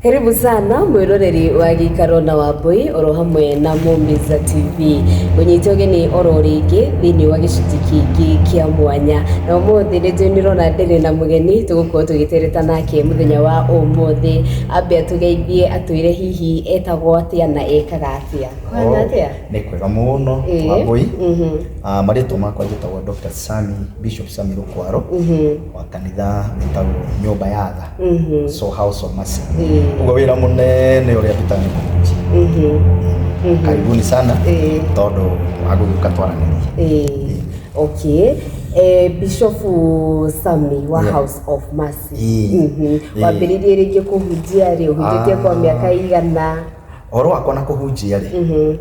Karibu sana mwiroreri wa Gĩikaro na Wambui oro hamwe na Mũmbiza TV. Ngũnyita ũgeni oro rĩngĩ thĩinĩ wa gĩcunjĩ kĩngĩ kĩa mwanya, na ũmũthĩ nĩ njũĩ nĩũrona ndĩrĩ na mũgeni tũgũkorwo tũgĩtereta nake mũthenya wa ũmũthĩ. Ambe atũgeithie, atwĩre hihi etagwo atĩa na ekaga atĩa. Kũhana atĩa? Nĩ kwega mũno. Wambui. Ah, marĩtwa makwa njĩtagwo Dr. Sami, Bishop Sami Rukwaro wa kanitha wĩtagwo Nyũmba ya Tha, so House of Mercy. Ũguo wĩra mũnene ũrĩa ndutaga nĩ kũhunjia. Karibuni sana tondũ wa gũgĩũka twaranĩrie. Okay. Bishop Sami wa House of Mercy. Wambĩrĩirie rĩngĩ kũhunjia rĩ? Ũhunjĩtie kwa mĩaka igana? Ũhoro wakwa na kũhunjia rĩ,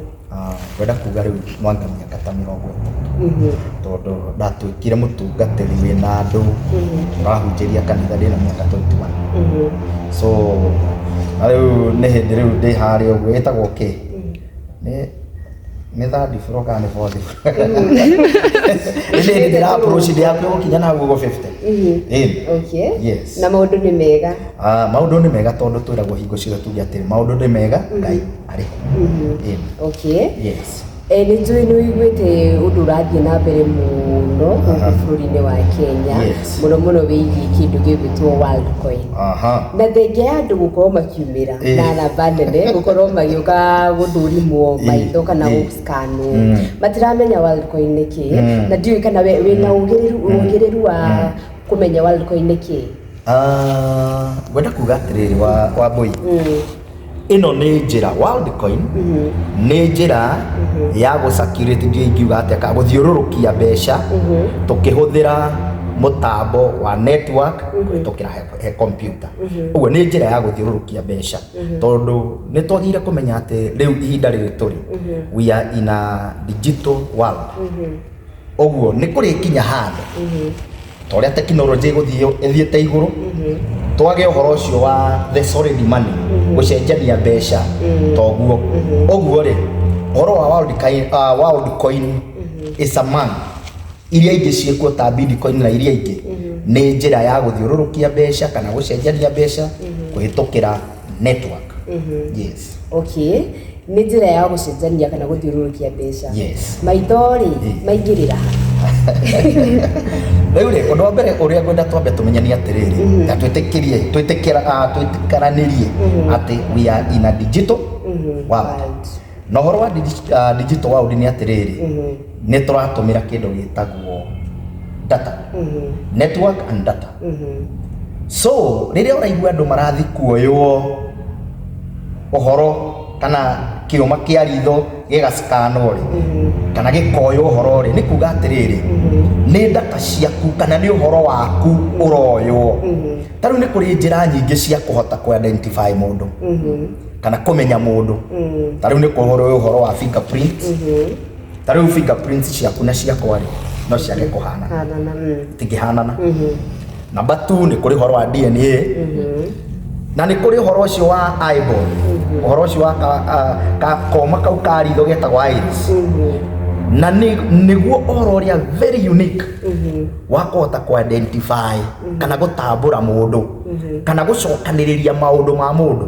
ngwenda kuga rĩu mwanga mĩaka ta 30, tondũ ndatuĩkire mũtungatĩri wĩna andũ ũrahunjĩria kanitha ndĩna mĩaka 21. So na rĩu nĩ hĩndĩ rĩu ndĩ harĩa ũguo ĩtagwo kĩ, nĩ third floor kana nĩ fourth floor, nĩ hĩndĩ ndĩra approach, ndĩ hakuhĩ gũkinya na hau ũguo 50. Ĩni. Okay. Yes. Na maũndũ nĩ mega? Ah, maũndũ nĩ mega, tondũ twĩragwo hingo ciothe tuge atĩrĩ, maũndũ nĩ mega, Ngai arĩ ho. Ĩni. Okay. Yes. Nĩ njũĩ nĩ ũiguĩte ũndũ ũrathiĩ na mbere mũno gũkũ bũrũri-inĩ wa Kenya, mũno mũno wĩgiĩ kĩndũ gĩgwĩtwo Worldcoin. Na thengia ya andũ gũkorwo makiumĩra na namba nene gũkorwo magĩũka gũthũrimwo maitho kana gũscanwo, matiramenya Worldcoin nĩ kĩ, na ndiũĩ kana we wĩna ũgĩrĩru wa kũmenya Worldcoin nĩ kĩ. Ah, ngwenda kuga atĩrĩrĩ, wa Wambui, ĩno nĩ njĩra, Worldcoin nĩ njĩra ya gũ circulate, ndiũ ingiuga atĩa, kana gũthiũrũrũkia mbeca tũkĩhũthĩra mũtambo wa network kũhĩtũkĩra he computer. Ũguo nĩ njĩra ya gũthiũrũrũkia mbeca, tondũ nĩ twagĩrĩire kũmenya atĩ rĩu ihinda rĩrĩ tũrĩ, we are in a digital world. Ũguo nĩ kũrĩkinya handũ ta ũrĩa tekinoronjĩ ĩgũthiĩ ĩthiĩte igũrũ, twage ũhoro ũcio wa the solid money, gũcenjania mbeca toguo. Ũguo rĩ, ũhoro wa world coin is among iria ingĩ ciĩkuo ta Bitcoin na iria ingĩ, nĩ njĩra ya gũthiũrũrũkia mbeca kana gũcenjania mbeca kũhĩtũkĩra network. Yes. Okay, nĩ njĩra ya gũcenjania kana gũthiũrũrũkia mbeca. Yes. Maitho rĩ, maingĩrĩra ha? Rĩu rĩ, ũndũ wa mbere ũrĩa ngwenda twambe tũmenye nĩ atĩrĩrĩ, na twĩtĩkĩrie twĩtĩkĩra twĩtĩkĩranĩrie atĩ we are in a digital world. World. Na ũhoro wa digital world nĩ atĩrĩrĩ, nĩ tũratũmĩra kĩndũ gĩtagwo data, network and data. So rĩrĩa ũraigua andũ marathi kuoywo ũhoro kana kĩũma kĩa ritho gĩgacikanwo rĩ, kana gĩkoywo ũhoro rĩ, nĩ kuga atĩrĩrĩ, nĩ data ciaku kana nĩ ũhoro waku ũroywo. Ta rĩu nĩ kũrĩ njĩra nyingĩ cia kũhota kũ identify mũndũ kana kũmenya mũndũ. Ta rĩu nĩ kũhoro ũhoro wa fingerprint. Ta rĩu fingerprints ciaku na ciakwa rĩ, no ciage kũhana. Hanana. Itingĩhanana. Number 2, nĩ kũrĩ ũhoro wa DNA, na nĩ kũrĩ ũhoro ũcio wa eyeball, ũhoro ũcio wa ka koma kau ka ritho getagwo iris, na nĩ nĩguo ũhoro ũrĩa very unique wa kũhota kũ identify kana gũtambũra mũndũ kana gũcokanĩrĩria maũndũ ma mũndũ,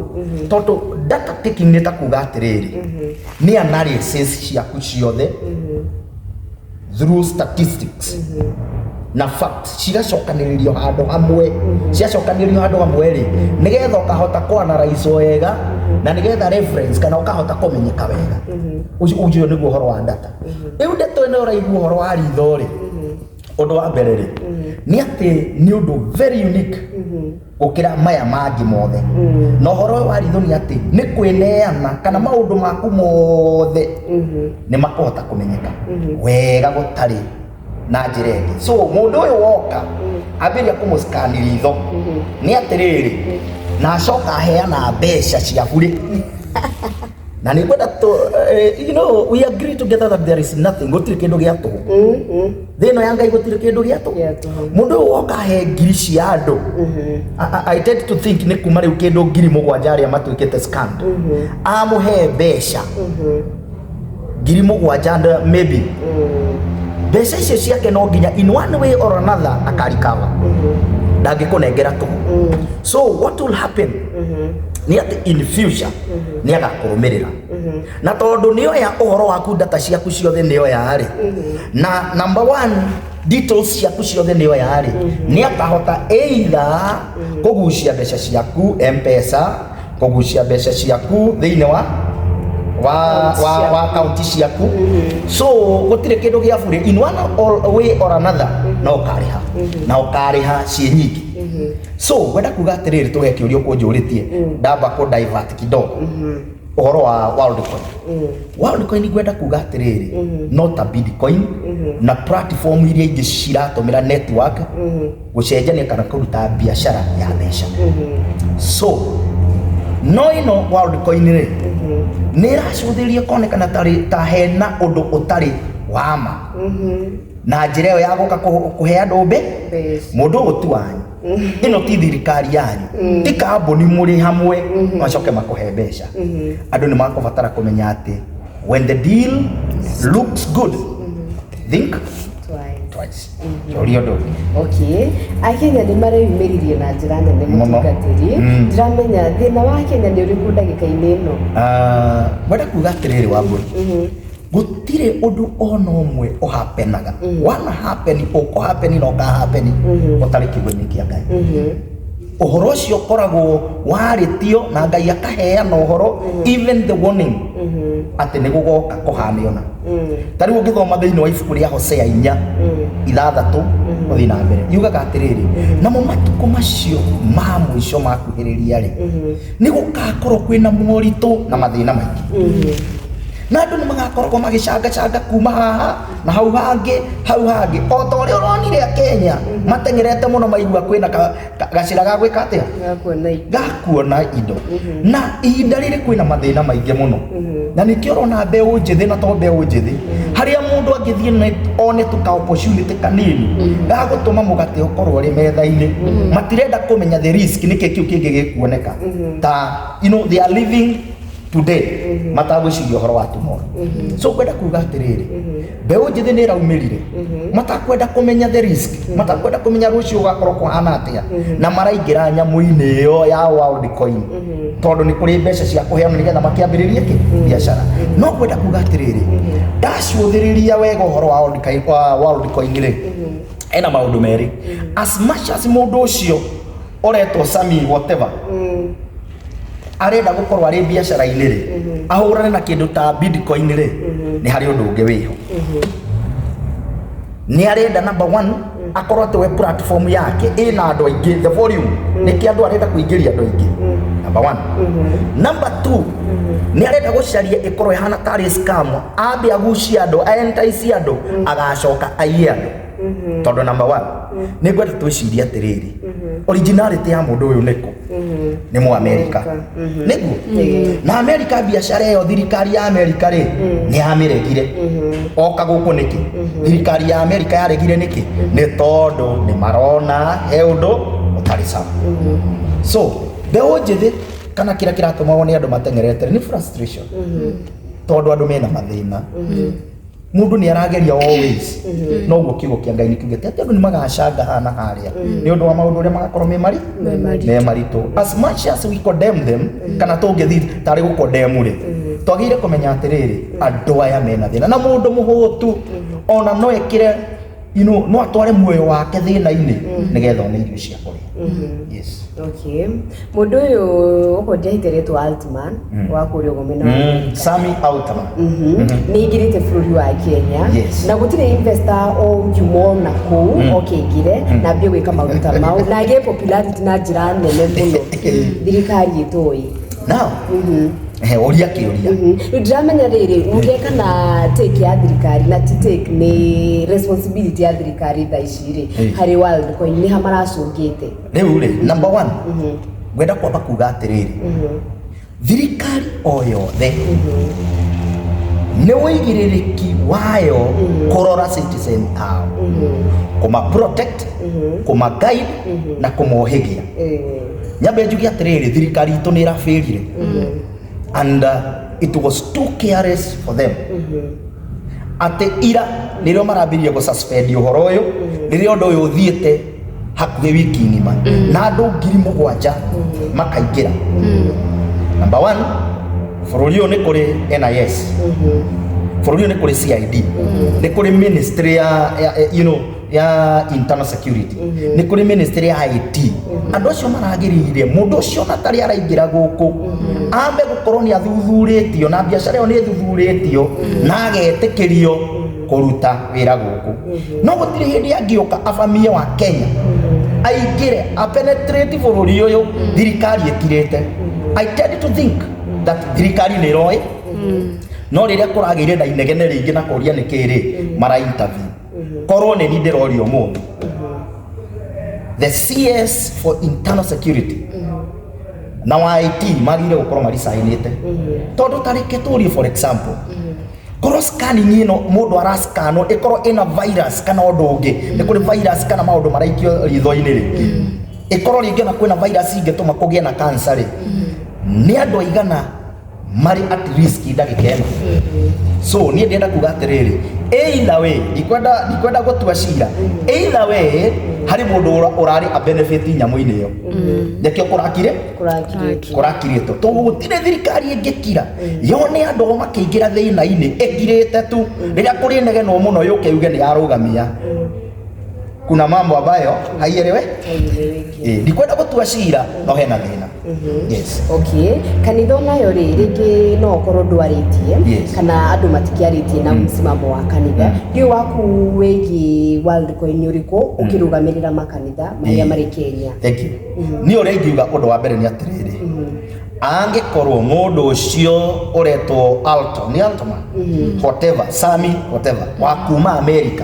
tondũ data taking nĩ ta kuga atĩrĩrĩ, nĩ analysis ciaku ciothe through statistics na facts cigacokanĩrĩrio handũ hamwe. Ciacokanĩrĩrio handũ hamwe rĩ, nĩgetha ũkahota kũ analyze wega na nĩgetha reference kana ũkahota kũmenyeka wega. Ũcio nĩguo ũhoro wa data. Rĩu ndeto ĩno ũraigua ũhoro wa ritho rĩ, ũndũ wa mbere rĩ, nĩ atĩ nĩ ũndũ very unique gũkĩra maya mangĩ mothe. Na ũhoro ũyũ wa ritho nĩ atĩ nĩ kwĩneana kana maũndũ maku mothe nĩ makũhota kũmenyeka wega gũtarĩ na njĩra ĩngĩ. So mũndũ ũyũ woka ambĩrĩria kũmũscan ritho nĩ atĩrĩrĩ, na acoka aheana mbeca cia burĩ, na nĩ ngwenda we agree together that there is nothing, gũtirĩ kĩndũ gĩa tũhũ thĩ ĩno ya Ngai, gũtirĩ kĩndũ gĩa tũhũ. Gĩa tũhũ. Mũndũ ũyũ woka he ngiri cia andũ, I tend to think nĩ kuma rĩu kĩndũ 7,000 arĩa matuĩkĩte scammed, amũhe mbeca 7,000 and maybe mbeca icio ciake no nginya in one way or another akarikava. Ndangĩkũnengera tũhũ. So what will happen nĩ atĩ in future nĩ agakũrũmĩrĩra, na tondũ nĩoya ũhoro waku, data ciaku ciothe nĩoya rĩ, na number one, details ciaku ciothe nĩoya rĩ, nĩ akahota either kũgucia mbeca ciaku M-Pesa, kũgucia mbeca ciaku thĩinĩ wa akaunti ciaku. So gũtirĩ kĩndũ gĩa bure. In one or way or another no ũkarĩha, na ũkarĩha ciĩ nyingĩ. So ngwenda kuga atĩrĩrĩ, tũhe kĩũria ũkũnjũrĩtie, ndamba kũ divert kidogo ũhoro wa Worldcoin. Worldcoin, ngwenda kuga atĩrĩrĩ, no ta Bitcoin na platform iria ingĩ ciratũmĩra network gũcenjania kana kũruta biacara ya mbeca. So no ĩno Worldcoin rĩ, nĩ ĩracũthĩrĩria konekana tarĩ ta hena ũndũ ũtarĩ wa ma na njĩra ĩyo ya gũka kũhe andũ Mbeca. Mũndũ ũyũ ti wanyu, ĩno ti thirikari yanyu, ti kambuni mũrĩ hamwe macoke makũhe mbeca. Andũ nĩ makũbatara kũmenya atĩ when the deal looks good, think Twice. Twice. Ũria ũndũ ũngĩ. Okay, Akenya nĩ mareyumĩririe na njĩra nene. Mũno. Mũtungatĩri, ndiramenya thĩna wa Kenya nĩ ũrĩkũ ndagĩka-inĩ ĩno. Ah, ngwenda kuga atĩrĩrĩ, Wambũi, gũtirĩ ũndũ ona ũmwe ũhapenaga, wana happen, ũkũhappen na ũkahappen ũtarĩ kiugo-inĩ kĩa Ngai. Ũhoro ũcio ũkoragwo warĩtio na Ngai akaheana ũhoro, even the warning atĩ nĩ gũgoka kũhane ona ta rĩu ũngĩthoma thĩinĩ wa ibuku rĩa Hosea 4:6 gũthiĩ na mbere, yugaga atĩrĩrĩ, namo matukũ macio ma mũico makuhĩrĩria rĩ, nĩ gũgakorwo kwĩna moritũ na mathĩna maingĩ, na andũ nĩ magakoragwo magĩcangacanga kuma haha na hau hangĩ, hau hangĩ, o ta ũrĩa ũronire Kenya mateng'erete mũno maigua kwĩna gacĩra ga gwĩka atĩa? Gakuona indo. Gakuona indo. Na ihinda rĩrĩ kwĩna mathĩna maingĩ mũno, na nĩkĩo ũrona mbeũ njĩthĩ, na to mbeũ njĩthĩ, harĩa mũndũ angĩthiĩ na one tu ka opportunity kanini gagũtũma mũgate ũkorwo ũrĩ metha-inĩ, matirenda kũmenya the risk, nĩkĩ kĩu kĩngĩ gĩkuoneka. Ta they are living today, matagwĩciria ũhoro wa tomorrow. So ngwenda kuga atĩrĩrĩ, mbeũ njĩthĩ nĩ ĩraumĩrire matakwenda kũmenya the risk, matakwenda kũmenya rũciũ gũgakorwo kũhana atĩa, na maraingĩra nyamũ-inĩ ĩyo ya Worldcoin tondũ nĩ kũrĩ mbeca cia kũheanwo nĩgetha makĩambĩrĩrie kĩ biacara. No ngwenda kuga atĩrĩrĩ, ndacũthĩrĩria wega ũhoro wa Worldcoin rĩ, ena maũndũ merĩ. As much as mũndũ ũcio ũretwo Sami whatever arenda gũkorwo arĩ biacara-inĩ rĩ, ahũrane na kĩndũ ta Bitcoin rĩ, nĩ harĩ ũndũ ũngĩ wĩho. Nĩ arenda number one akorwo atĩ we platform yake ĩna andũ aingĩ, the volume, nĩkĩ andũ arenda kũingĩria andũ aingĩ, number one. Number two, nĩ arenda gũcaria ĩkorwo ĩhana tarĩ scam, ambe agucie andũ, entice andũ, agacoka aiye andũ. Tondũ number one, nĩ ngwenda twĩcirie atĩrĩrĩ, originality ya mũndũ ũyũ nĩkũ? Nĩ mu Amerika, nĩguo? Na Amerika, biacara ĩyo thirikari ya Amerika rĩ, nĩ yamĩregire oka gũkũ. Nĩkĩ thirikari ya Amerika yaregire? Nĩkĩ? Nĩ tondũ nĩ marona he ũndũ ũtarĩ sawa. So mbeũ njĩthĩ, kana kĩrĩa kĩratũma wone andũ mateng'erete nĩ frustration, tondũ andũ mena mathĩna, mũndũ nĩ arageria always. Noguo kiugo kĩa Ngai nĩ kiugĩte atĩ andũ nĩ magacanga haha na harĩa nĩ ũndũ wa maũndũ ũrĩa magakorwo me mari me maritũ. As much as we condemn them, kana tũngĩthiĩ tarĩ gũ-condemn rĩ, twagĩrĩire kũmenya atĩrĩrĩ, andũ aya mena thĩna, na mũndũ mũhũtu ona no ekĩre no atware muoyo wake thĩna-inĩ nĩgetha one irio cia kũrĩa. Yes. Okay. Mũndũ ũyũ okorwo ndiahĩte rĩtwa, Altman wa kũrĩa ũguo mwena wa Amerika. Sami Altman. Nĩ aingĩrĩte bũrũri wa Kenya na gũtirĩ investor ũngiuma ona kũu oke aingĩre na ambie gwĩka maũndũ ta mau na agĩe popularity na njĩra nene mũno thirikari ĩtoĩ. Now, ũria kĩũria. Rĩu ndiramenya rĩrĩ, mũngĩka na take ya thirikari, na ti take, nĩ responsibility ya thirikari thaa ici rĩ, harĩ Worldcoin nĩ ha maracũngĩte? Rĩu rĩ, number one, ngwenda kwamba kuga atĩrĩrĩ, thirikari o yothe nĩ wĩigĩrĩrĩki wayo kũrora citizen ao, kũma protect, kũma guide na kũmohĩgia. Nyambe njuge atĩrĩrĩ, thirikari itũ nĩ ĩrabĩrire and it was too careless for them atĩ ira nĩrĩo marambirie gũ suspend ũhoro ũyũ, rĩrĩa ũndũ ũyũ ũthiĩte Hakuhĩ wiki ng'ima na andũ 7,000 makaingĩra. Number one, bũrũri ũyũ nĩ kũrĩ NIS, bũrũri ũyũ nĩ kũrĩ CID, nĩ kũrĩ ministry ya ya internal security, nĩ kũrĩ ministry ya IT. Andũ acio maragĩrĩire mũndũ ũcio ona tarĩ araingĩra gũkũ ambe gũkorwo nĩ athuthurĩtio na biacara ĩyo nĩ ĩthuthurĩtio na agetĩkĩrio kũruta wĩra gũkũ. No gũtirĩ hĩndĩ angĩũka abamie wa Kenya, aingĩre, apenetrate bũrũri ũyũ thirikari ĩkirĩte. I tend to think that thirikari nĩ ĩroĩ, no rĩrĩa kũragĩire na inegene rĩingĩ na kũria nĩ kĩrĩ mara interview. Korwo nĩ ni ndĩroria ũmũthĩ, the CS for internal security na wa IT magĩrĩire gũkorwo maricainĩte, tondũ ta reke tũrie, for example, korwo scanning ĩno mũndũ arascanwo ĩkorwo ĩna virus kana ũndũ ũngĩ, nĩ kũrĩ virus kana maũndũ maraikio ritho-inĩ rĩ, ĩkorwo rĩngĩ ona kwĩna virus ingĩtũma kũgĩe na cancer rĩ, nĩ andũ aigana marĩ at risk ndagĩka ĩno? So niĩ ndĩrenda kuga atĩrĩrĩ, either way, ndikwenda gũtua cira, either way harĩ mũndũ ũrarĩ a benefit nyamũ-inĩ ĩyo, nĩkĩo kũrakire. Kũrakirĩtwo. Kũrakirĩtwo tondũ gũtirĩ thirikari ĩngĩkira yone andũ ao makĩingĩra thĩna-inĩ ĩkirĩte tu. Rĩrĩa kũrĩ negenwo mũno yũke yuge nĩ yarũgamia, kuna mambo ambayo haielewe. Haieleweki. Ndikwenda gũtua cira, no hena thĩna, yes. Okay, kanitha onayo rĩ, rĩngĩ no ũkorwo ndwarĩtie kana andũ matikĩarĩtie na msimamo wa kanitha. Ndiũĩ waku wĩgiĩ Worldcoin ũrĩkũ ũkĩrũgamĩrĩra makanitha marĩa marĩ Kenya? Thank you. Niĩ ũrĩa ingiuga, ũndũ wa mbere nĩ atĩrĩrĩ, angĩkorwo mũndũ ũcio ũretwo Alto, nĩ Altman, whatever, Sami whatever, wa kuma America,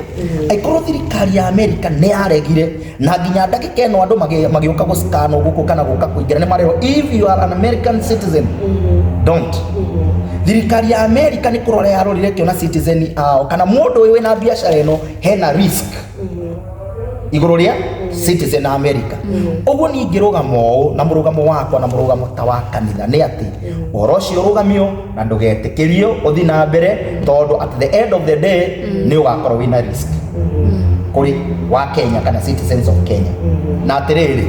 angĩkorwo thirikari ya America nĩ yaregire na nginya ndagĩka ĩno andũ magĩũka gũscanwo gũkũ kana gũka kũingĩra nĩ marerwo, "If you are an American citizen, don't." Thirikari ya America nĩ kũrora yarorire ĩkĩona citizen ao kana mũndũ ũyũ wĩna biacara ĩno hena risk igũrũ rĩa citizen a America. Ũguo niĩ ingĩrũgama ũũ na mũrũgamo wakwa na mũrũgamo ta wa kanitha nĩ atĩ ũhoro ũcio ũrũgamio na ndũgetĩkĩrio ũthiĩ na mbere, tondũ at the end of the day nĩ ũgakorwo wĩna risk kũrĩ wa Kenya kana citizens of Kenya. Na atĩrĩrĩ,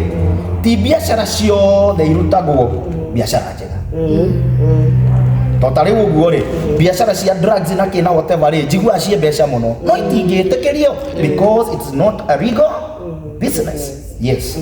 ti biacara ciothe irutagwo biacara njega. To ta rĩu ũguo rĩ, biacara cia drugs na kĩna whatever rĩ, njiguaga ciĩ mbeca mũno, no itingĩtĩkĩrio because it's not a legal business, yes.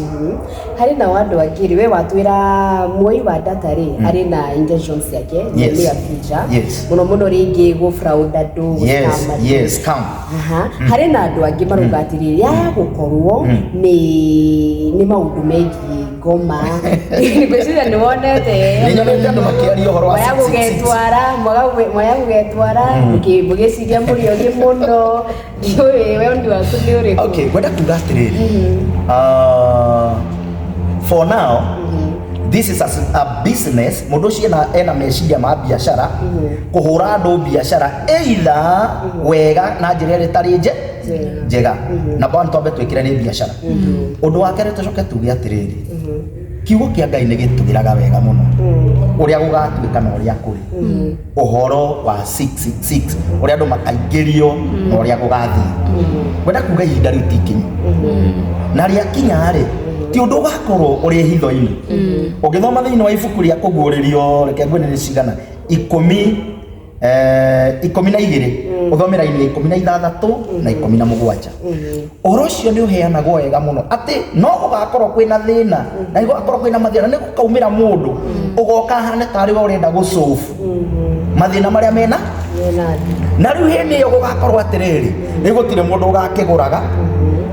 Harĩ nao andũ angĩ rĩ, we watwĩra muoi wa data rĩ arĩ na intentions ciake near future, mũno mũno rĩngĩ gũ fraud andũ, gũ-scam andũ. Yes, scam. Aha. Harĩ na andũ angĩ marauga atĩrĩrĩ, yaya gũkorwo nĩ maũndũ megiĩ ngoma. Ngwĩciria nĩ wonete. Nĩ nyonete andũ makĩaria ũhoro wa Mwaya 666. gũgetwara, mwaya gũgetwara mũgĩciria mũrĩ ogĩ mũno. Ndiũĩ we ũndũ waku nĩ ũrĩkũ? Okay, ngwenda kuga atĩrĩrĩ, for now this is a business. Mũndũ ũcio ena meciria ma biacara, kũhũra andũ biacara either wega na njĩra ĩrĩa ĩtarĩ njega. Number one, twambe twĩkĩre nĩ biacara. Ũndũ wa kerĩ, tũcoke tuge atĩrĩrĩ, kiugo kĩa Ngai nĩ gĩtwĩraga wega mũno ũrĩa gũgatuĩka na ũrĩa kũrĩ ũhoro wa 666, ũrĩa andũ makaingĩrio na ũrĩa gũgathiĩ. Ngwenda kuga ihinda rĩu ti ikinyu, na rĩakinya rĩ, ti ũndũ ũgakorwo ũrĩ hitho-inĩ. Ũngĩthoma thĩinĩ wa ibuku rĩa Kũguũrĩrio, reke ngwĩre nĩ cigana, 12, ũthome raini ya 16 na 17, ũhoro ũcio nĩ ũheanagwo wega mũno atĩ no gũgakorwo kwĩna thĩna na nĩ gũgakorwo kwĩna mathĩna, nĩ gũkaumĩra mũndũ ũgoka ahane tarĩ we ũrenda gũsolve mathĩna marĩa mena. Mena andũ. Na rĩu hĩndĩ ĩyo gũgakorwo atĩrĩrĩ, rĩu gũtirĩ mũndũ ũgakĩgũraga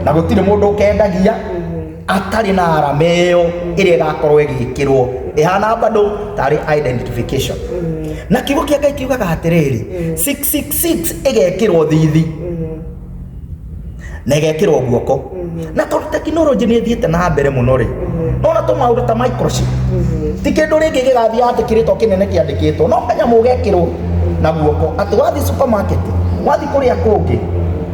na gũtirĩ mũndũ ũkendagia atarĩ na arama ĩyo ĩrĩa ĩgakorwo ĩgĩkĩrwo ĩhana bado tarĩ identification. Na kiugo kĩa Ngai kiugaga atĩrĩrĩ, 666 ĩgekĩrwo thithi na ĩgekĩrwo guoko, na tondũ tekinoronjĩ nĩ ĩthiĩte na mbere mũno rĩ, nona tũmaũndũ ta microchip, ti kĩndũ rĩngĩ gĩgathiĩ atĩ kĩrĩtwa kĩnene kĩandĩkĩtwo, no kanyamũ gekĩrwo na guoko atĩ wathiĩ supermarket, wathiĩ kũrĩa kũngĩ,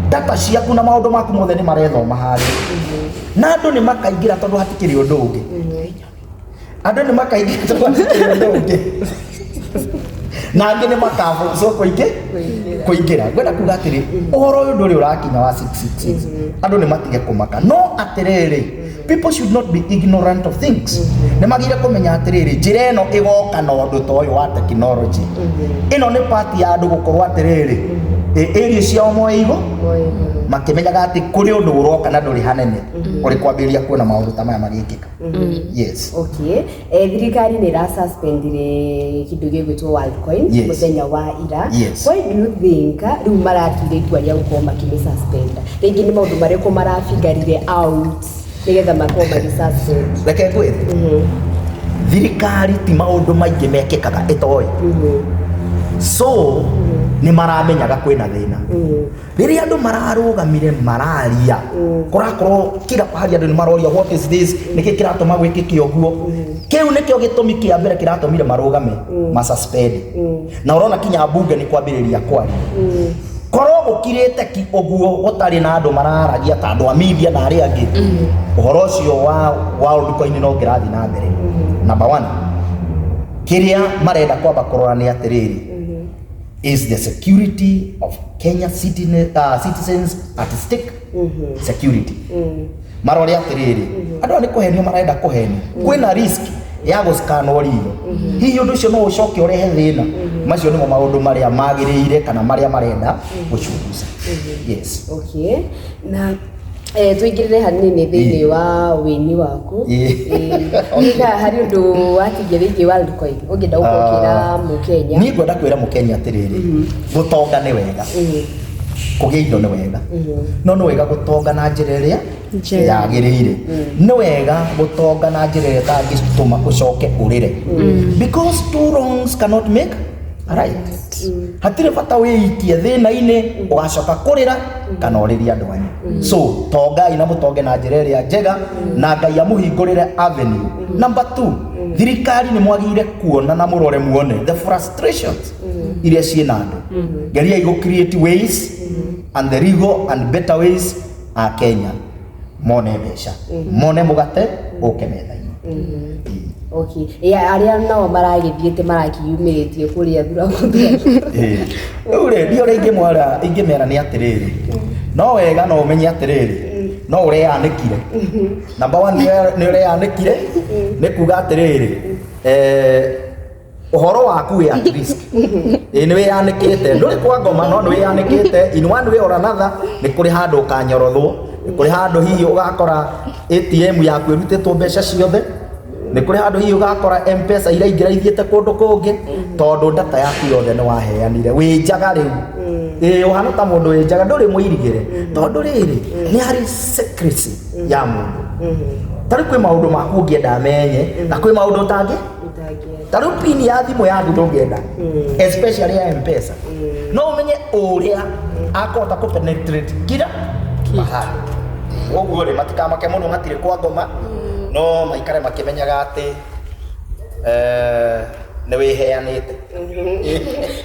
data ciaku na maũndũ maku mothe nĩ marethoma harĩa. Na andũ nĩ makaingĩra tondũ hatikĩrĩ ũndũ ũngĩ. Andũ nĩ makaingĩra tondũ hatikĩrĩ ũndũ ũngĩ, na angĩ nĩ makabũcwo kũingĩra. Ngwenda kuga atĩrĩ, ũhoro ũyũ ndũrĩ ũrakinya wa 666, andũ nĩ matige kũmaka. No atĩrĩrĩ, People should not be ignorant of things. Nĩ magĩrĩire kũmenya atĩrĩrĩ, njĩra ĩno ĩgoka na ũndũ ta ũyũ wa technology. Ĩno nĩ part ya andũ gũkorwo atĩrĩrĩ, area ciao moe igũ makĩmenyaga atĩ kũrĩ ũndũ ũroka na ndũrĩ hanene, ũrĩ kwambĩrĩria kuona maũndũ ta maya magĩkĩka. Yes. Okay. Thirikari nĩ ĩrasuspendire kĩndũ gĩgwĩtwo Worldcoin mũthenya wa ira. Why do you think rĩu maratuire itua rĩa gũkorwo makĩmĩ suspend? Rĩngĩ nĩ maũndũ marĩkũ marabigarire out nĩgetha makorwo magĩ suspend? Reke ngwĩre, thirikari ti maũndũ maingĩ mekĩkaga ĩtoĩ. So nĩ maramenyaga kwĩna thĩna. Rĩrĩa andũ mararũgamire mararia, kũrakorwo kila pahali andũ nĩ maroria, "What is this? Nĩkĩ kĩratũma gwĩkĩke ũguo?" Kĩu nĩkĩo gĩtũmi kĩa mbere kĩratũmire marũgame masuspend. Na ũrona kinya mbunge nĩ kwambĩrĩria kwaria. Korwo gũkirĩte ki ũguo, gũtarĩ na andũ mararagia ta andũ a media na arĩa angĩ, ũhoro ũcio wa Worldcoin no ũngĩrathiĩ na mbere. Number one, kĩrĩa marenda kwamba kũrora nĩ atĩrĩrĩ, is the security of Kenya citizens at stake? Security marore atĩrĩrĩ, andũ aya nĩ kũhenio marenda kũhenio, kwĩna risk ya gũscanwo ritho, hihi ũndũ ũcio no ũcoke ũrehe thĩna? Macio nĩmo maũndũ marĩa magĩrĩire kana marĩa marenda gũchunguza. Yes. Okay. Na tũingĩrĩre hanini thĩinĩ wa wĩini waku. Ĩĩ. Harĩ ũndũ watigia wĩgiĩ Worldcoin ũngĩenda gũkorwo ũkĩra mũkenya? Niĩ ngwenda kwĩra mũkenya atĩrĩrĩ, gũtonga nĩ wega, kũgĩa indo nĩ wega, no nĩ wega gũtonga na njĩra ĩrĩa Njega. yagĩrĩire. Nĩ wega gũtonga na njĩra ĩrĩa ĩtangĩtũma ũcoke ũrĩre, because two wrongs cannot make a right. Hatirĩ bata wĩikie thĩna-inĩ ũgacoka kũrĩra kana ũrĩrie andũ anyu. So tongai na mũtonge na njĩra ĩrĩa njega na Ngai amũhingũrĩre avenue. Number two, thirikari nĩ mwagĩrĩire kuona na mũrore muone the frustrations iria ciĩna andũ. Geriai gũ create ways and the legal and better ways a Kenya mone mbeca, mone mũgate ũke metha-inĩ. Okay. Ya arĩa nao maragĩthiĩte marakĩyumĩrĩtie kũrĩa thuraku. Rĩu rĩ, ndiũ ũrĩa ingĩmwara ingĩmera nĩ atĩrĩrĩ, no wega no ũmenye atĩrĩrĩ, no ũreyanĩkire. Number one, nĩ ũreyanĩkire, nĩ kuga atĩrĩrĩ, ũhoro waku wĩ at risk. Ĩ, nĩ wĩyanĩkĩte, ndũrĩ kwa ngoma, no nĩ wĩyanĩkĩte in one way or another. Nĩ kũrĩ handũ ũkanyorothwo, nĩ kũrĩ handũ hihi ũgakora ATM yaku ĩrutĩtwo mbeca ciothe, nĩ kũrĩ handũ hihi ũgakora M-Pesa iraingĩra ithiĩte kũndũ kũngĩ, tondũ data yaku yothe nĩ waheanire. Wĩ njaga rĩu. Ĩ, ũhana ta mũndũ wĩ njaga, ndũrĩ mũirigĩre, tondũ rĩrĩ nĩ harĩ secrecy ya mũndũ. Ta rĩu kwĩ maũndũ maku ũngĩenda amenye na kwĩ maũndũ ũtangĩ. Ta rĩu PIN ya thimũ yaku ndũngĩenda, especially ya M-Pesa. No ũmenye ũrĩa akũhota kũ penetrate kila mahali. Ũguo rĩ, matikamake mũno, matirĩ kwa ngoma, no maikare makĩmenyaga atĩ nĩ wĩheanĩte.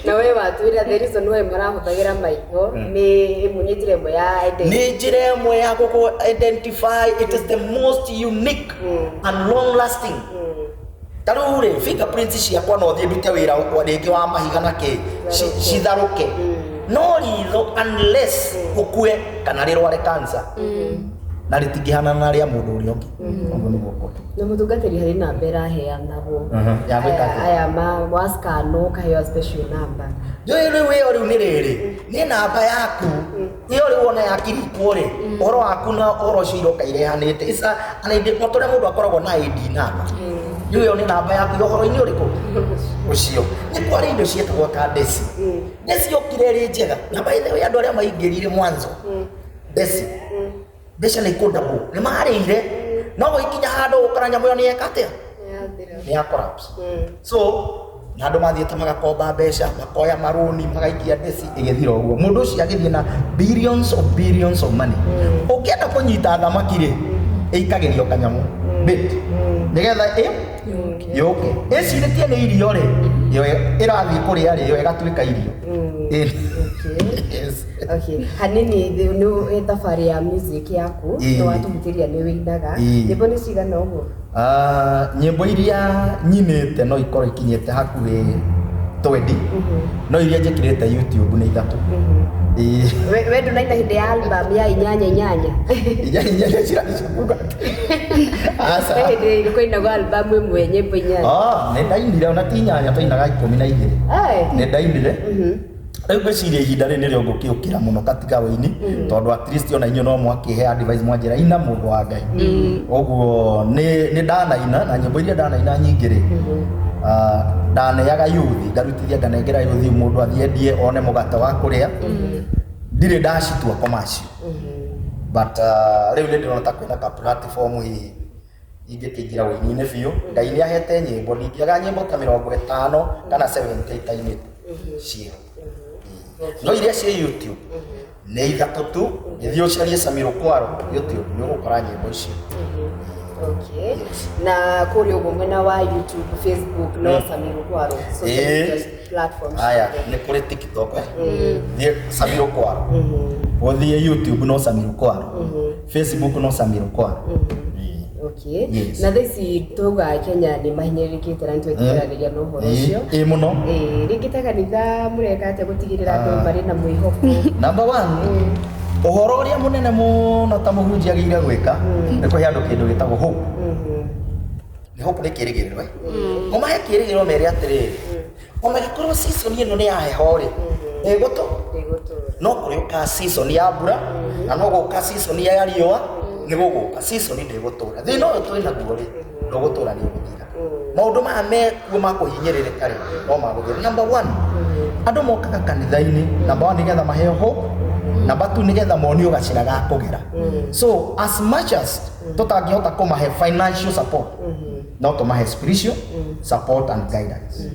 Na we watwĩra the reason why marahũthagĩra maitho nĩ ĩmwe, nĩ njĩra ĩmwe ya identity. Nĩ njĩra ĩmwe ya gũkũ identify. It is the most unique and long lasting. Ta rĩu rĩ, fingerprints ciakwa no thiĩ ndute wĩra rĩngĩ wa mahiga na kĩ citharũke, no ritho, unless ũkue kana rĩrware cancer, na rĩtingĩhanana na rĩa mũndũ ũrĩa ũngĩ. Ũguo nĩguo kũrĩ. Na mũtungatĩri, harĩ namba ĩraheanagwo? Ya gwĩka atĩa? Aya ma wascano ũkaheo special number. Njũĩ rĩu ĩyo rĩu nĩ rĩrĩ, nĩ namba yaku ĩyo rĩu wona yakirikwo rĩ, ũhoro waku na ũhoro ũcio iroka irehanĩte. It's an ID, o ta ũrĩa mũndũ akoragwo na ID number. Rĩu ĩyo nĩ namba yaku ya ũhoro-inĩ ũrĩkũ ũcio. Nĩ kwarĩ indo cietagwo ta ndeci. Ndeci yokire ĩrĩ njega, na by the way, andũ arĩa maingĩrire mwanzo ndeci, mbeca nĩ ikũndabũ, nĩ marĩire, no gũikinya handũ ũkora nyamũ ĩyo nĩ yeka atĩa? Nĩ ya collapse. So na andũ mathiĩte magakomba mbeca, makoya marũni, magaikia ndeci, ĩgĩthira ũguo. Mũndũ ũcio agĩthiĩ na billions of billions of money. Ũngĩenda kũnyita thamaki rĩ, ĩikagĩrio kanyamũ bait nĩgetha ĩ yũke ĩcirĩtie nĩ irio rĩ, yo ĩrathiĩ kũrĩa rĩ, yo ĩgatuĩka irio. Yes. Okay. Hanini nĩ thabarĩ ya music yaku, nĩ watũhutĩria nĩ wĩinaga. Nyĩmbo nĩ cigana ũguo? Ah, nyĩmbo iria nyinĩte no ikorwo ikinyĩte hakuhĩ 20, no iria njĩkĩrĩte YouTube nĩ ithatũ. Ĩĩ. We ndũnaina hĩndĩ ya album ya inyanya inyanya? Inya inya cirakuga aca. He hĩndĩ kũinagwo album ĩmwe nyĩmbo inyanya. Ah, nĩ ndainire, ona ti inyanya, twainaga 12. Ai. Nĩ ndainire. Rĩu ngwĩciria ihinda rĩrĩ nĩrĩo ngũkĩũkĩra mũno katika wĩini, tondũ at least ona inyuĩ no mwakĩhe advice, mwanjĩra ina mũndũ wa Ngai. Ũguo nĩ ndanaina, na nyĩmbo iria ndanaina nyingĩ rĩ, ah, ndaneaga youth, ngarutithia nganengera youth, mũndũ athiĩ endie one mũgate wa kũrĩa. Ndirĩ ndacitua commercial, but rĩu nĩ ndĩrona ta kwĩna ka platform hihi ingĩkĩingĩra wĩini-inĩ biũ. Ngai nĩ ahete nyĩmbo, ndingĩaga nyĩmbo ta 50 kana 70 itainĩte ciĩho, no iria ciĩ YouTube nĩ ithatũ tu. Gĩthiĩ ũcarie Sammy Rukwaro YouTube, nĩ ũgũkora nyĩmbo icio. Okay. Na kũrĩa ũguo mwena wa YouTube, Facebook, no Sammy Rukwaro, social media platforms? Aya, nĩ kũrĩ TikTok, eh? Thiĩ Sammy Rukwaro, ũthiĩ YouTube no Sammy Rukwaro, Facebook no Sammy Rukwaro. Ĩĩ. Okay. Yes. Na thaa ici tuga Kenya nĩ mahinyĩrĩrĩkĩte na nĩtwetĩkĩranĩria na ũhoro ũcio. Ĩĩ mũno. Ĩĩ, rĩngĩ ta kanitha mũreka atĩa gũtigĩrĩra andũ marĩ na mwĩhoko? Number one, ũhoro ũrĩa mũnene mũno ta mũhunjia agĩrĩire gwĩka nĩ kũhe andũ kĩndũ gĩtagwo hope. Nĩ hope, nĩ kĩrĩgĩrĩro, eh? Ũmahe kĩrĩgĩrĩro, mere atĩrĩrĩ, ona gĩkorwo season ĩno nĩ ya heho rĩ, ĩgũtũ Ĩgũtũra. No kũrĩũka season ya mbura, na no gũka season ya riũa, nĩ gũgũka season. Ndĩgũtũra thĩna ũyũ twĩ naguo rĩ, ndũgũtũra, nĩ ũgũthira. Maũndũ maya mekuo ma kũhinyĩrĩrĩka rĩ, no magũthira. Number one, andũ mokaga kanitha-inĩ, number one, nĩgetha maheo hope, number two, nĩgetha monio gacĩra ga kũgera. So as much as tũtangĩhota kũmahe financial support, no tũmahe spiritual support and guidance.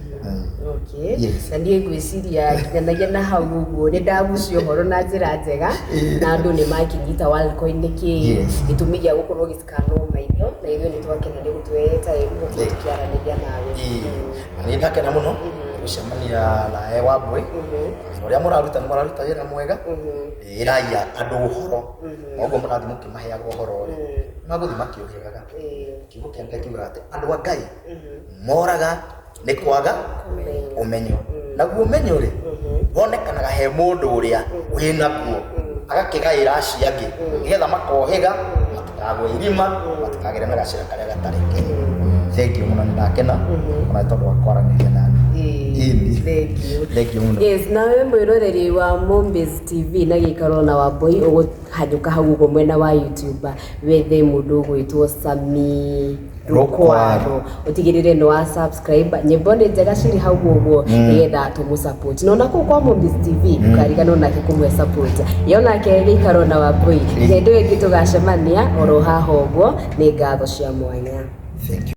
Okay. Yes. Na niĩ ngwĩciria nginyanagia na hau ũguo nĩ ndagucia ũhoro na njĩra njega, na andũ nĩ makĩnyita Worldcoin nĩ kĩĩ, gĩtũmi gĩa gũkorwo gĩcikanwo maitho, na ithuĩ nĩ twakena nĩ gũtũhe time gũkorwo tũkĩaranĩria nawe. Ĩĩ. Na nĩ ndakena mũno gũcemania nawe, Wambui. Wĩra ũrĩa mũraruta, nĩ mũraruta wĩra mwega. Ĩrai andũ ũhoro, ũguo mũrathiĩ mũkĩmaheaga ũhoro rĩ, magũthiĩ makĩũhĩgaga. Kiugo kĩa Ngai kiugaga atĩ andũ a Ngai moraga nĩ kwaga ũmenyo, naguo ũmenyo rĩ, wonekanaga he mũndũ ũrĩa wĩnaguo, agakĩgaĩra acio angĩ nĩgetha makohĩga, matikagwe irima, matikagere na gacĩra karĩa gatarĩ kega. Thank you mũno, nĩ ndakena ona nĩ tondũ wa kwaranĩria nani. Ĩni. Thank you. Thank you mũno. Yes, nawe mwĩroreri wa Mombis TV na gĩikaro na Wambui, ũgũhanyũka hau ũguo mwena wa YouTube wethe mũndũ ũgwĩtwo Sammy Rukwaro. Rukwaro, ũtigĩrĩre nĩ wa subscribe. Nyĩmbo nĩ njega cirĩ hau ũguo nĩgetha tũmũ support, na ona kũu kwa Mombis TV ndũkariganĩrwo nake kũmwe support yo nake gĩikaro na Wambui. Hĩndĩ ĩyo ĩngĩ tũgacemania oro haha ũguo, nĩ ngatho cia mwanya. Thank you.